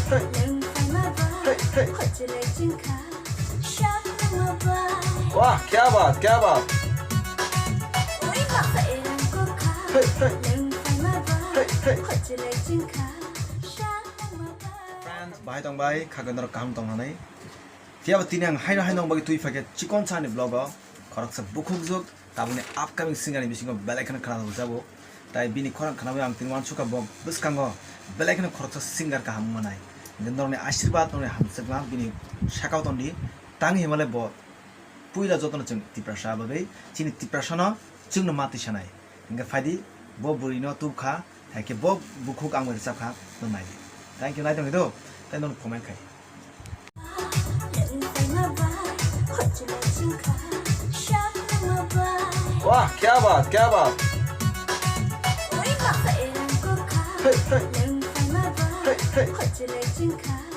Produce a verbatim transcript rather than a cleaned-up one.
Wah, kya baat, kya baat. Friends, bahai tong bai, kha norok kaham tong nanai. Phiya ba tini ang haino haino bagwi twi phakhe chikon sani vlog o khoroksa bukhukjwk. Tabukni upcoming singer ni bisingo belai kheno khwna rwjabo. Tai bini khorang khwnawi ang tini uansukha bo bwskango belai kheno khoroksa singer kaham wngmanai. Hingkhe norokni asirwad, norokni hamjakma bini sakao tongdi. Tang hinmale bo puila jotono chwng Tiprasa bagwi chini Tiprasano chwngno ma tisanai. Hingkhe phaidi bo bwrwino tubkha, haikhe bo bukhuk ang bai rwchapkha, no naidi. Thank you, naitongdi do, tei nono comment khai. Wah, kya baat, kya baat. Hey, hey. Hey, hey.